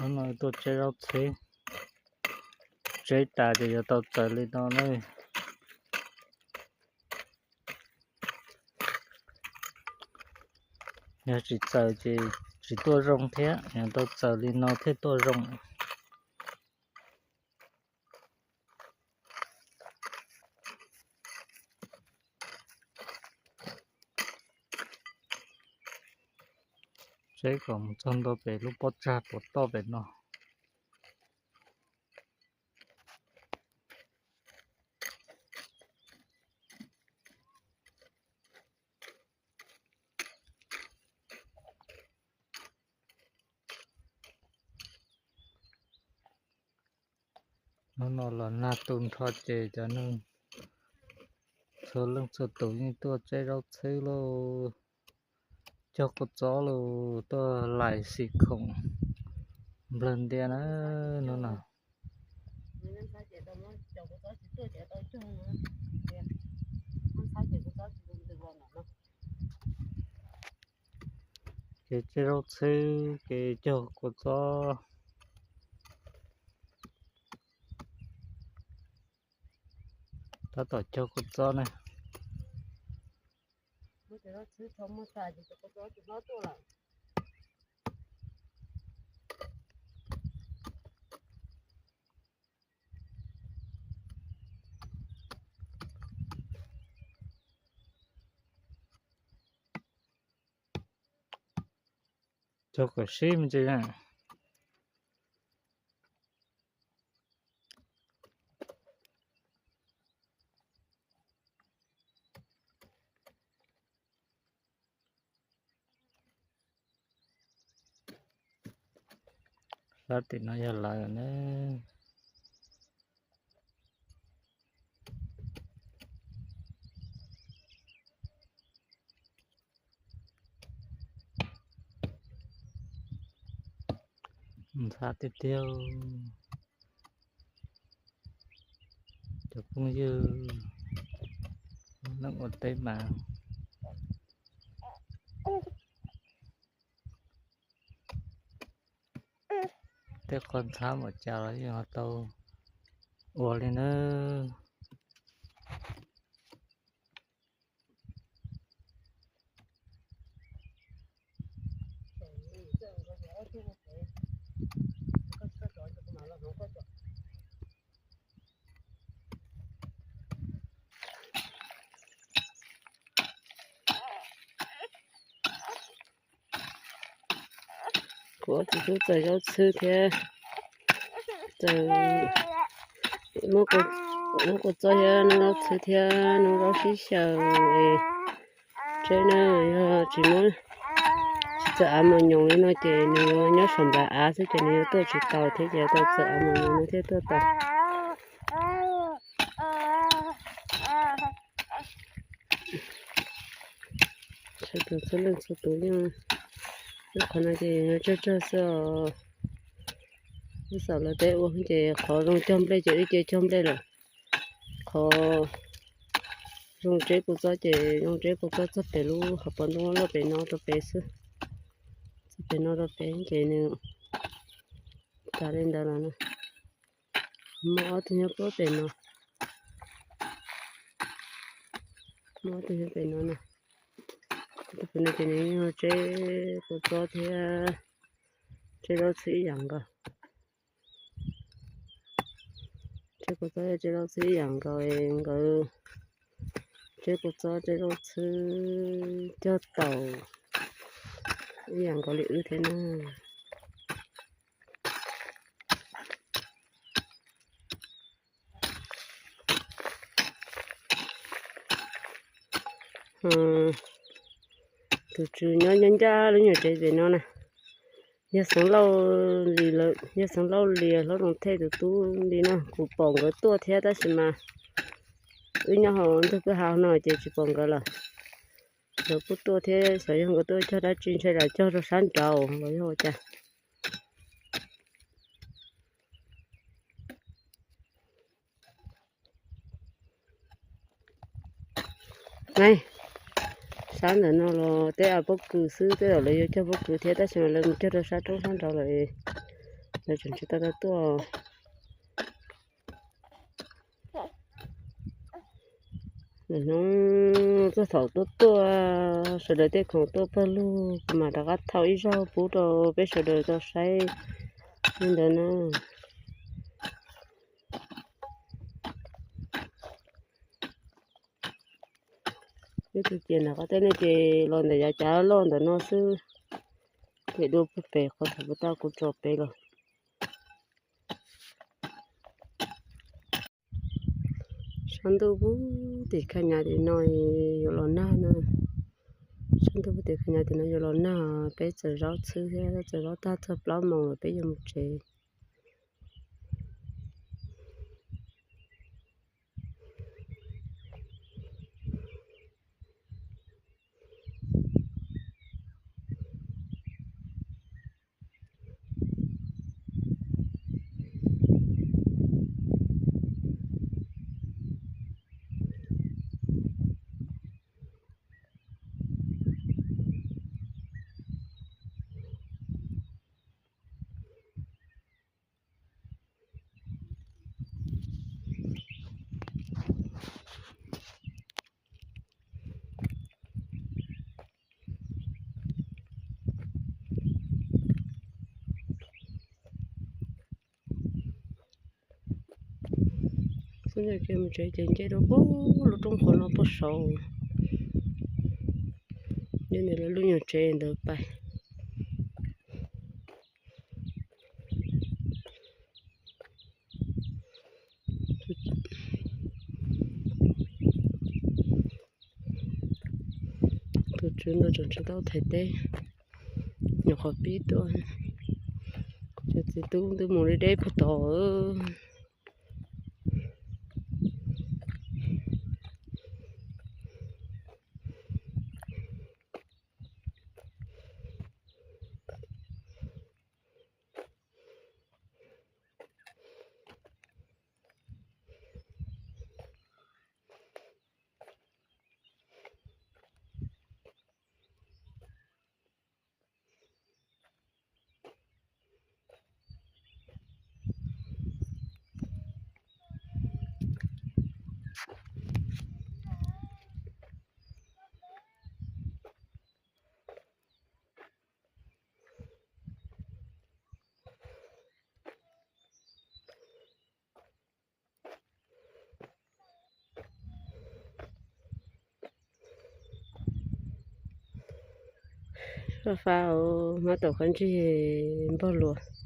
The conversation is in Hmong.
Hnub no tuaj tseb zaub txhwb, tseb tas ces yuav tau txaws li no na. Yog tsis txaws ces tsis tuaj zoo thiab, yog tau txaws li no thiaj tuaj zoo. Tseb kom mus txog ntua pem lub pob tsag puas toj pem no. Hnub no los nag tu nrho ces cov neeg txhua leej txhua tus yeej tuaj tseb zaub txhwb lauj, cog kua txob lauj, tuaj lais xim khoom nplawg ntia na hnub no. Kev tseb zaub txhwb, kev cog kua txob. Tab tom cog kua txob ne. Cog kom sib me ntsis na. Sab tim no yog lawv ne. Ntxhab tiag tiag. Cov phooj ywg, neeg ua teb mas tej qhov ntxhab npaum cas los yeej ho tau ua li nawb. Kuv ob txiv tub txaws zaub txhwb thiab, txaws, muab kua txob thiab noj zaub txhwb thiab noj zaub sib xyaw. Tseb na, yog tsis muab, tsis txawm av mos nyoos li no ces nws yuav nyob saum nplawg av xwb ces nws yuav tuaj tsis tau thiab, ces tau txawm av mos nyoos no thiaj tuaj tau. Txhua tus, txhua leej txhua tus yeej, lub qhov no ces yuav tsawg tsawg xwb os. Lub xaum lawv teb ua ces qhov zoo cog nplej ces wb cia cog nplej lawm. Qhov zoo tseb kua txob ces zoo tseb kua txob txog pem lub hauv paus ntoo loj pem no rau pem xwb. Txog pem no rau pem ces nws tas li ntawd los na. Muaj ob tug nyob puag pem no. Muaj ob tug nyob pem no na. Tus pem no ces nws yog tseb kua txob thiab tseb zaub txhwb ib yam nkaus. Tseb kua txob tseb zaub txhwb ib yam nkaus, nkawd tseb kua txob tseb zaub txhwb cog taum ib yam nkaus li wb thiab na. Tus tswv nyob ncaj ncaj lub nyuag tsev pem no na. Yog Xeev Lauj Lis lawm, yog Xeev Lauj Lis hlob Zoo Thej tus tub li no, kuv pom nkawd tuaj thiab tab sis mas wb nyob hauv ntug kwj ha no ces tsis pom nkawd lawm. Nkawd kuj tuaj thiab, xyov yog nkawd tuaj cog dab tsi, ntshe lam cog rau sab nraud los yog ua cas. Sab ntawm no los tej av pob kws xwb, tej zaum lawv yuav cog pob kws thiab tab sis mas lawv mus cog rau sab roob sab nraud lawm. Tseem tsis tau tau tuaj. Hnub txog thaum tuaj tuaj, sawv daws tej khoom tuaj pawg lug, kuv mam rov qab thauj ib zaug pub rau peb sawv daws tau saib li ntawd na. Ib tug ces nram qab teb no ces los ntawm yav cav loj ntawm no xwb, ces dua puag pem qhov thaum puag ta kuv tso pem los. Sab ntuj pub tim Khaj Nyav tim no yuav los nag na. Sab ntuj pub tim Khaj Nyav tim no yuav los nag, peb txaws zaub txhwb thiab txaws zaub tag txog plaub moos lawm peb yuav mus tsev. Mus tsev ces nce rau pem lub roob qhov no pem saud, nyob ntawm lawv lub nyuag tsev ntawd pais. Tus tswv ntawd tseem tsis tau thaiv teb, nyuam qhuav pib tuaj, cov txiv tub twb mus deb deb puag tod. Faj faj, hmab tau qab ntseg npog luas.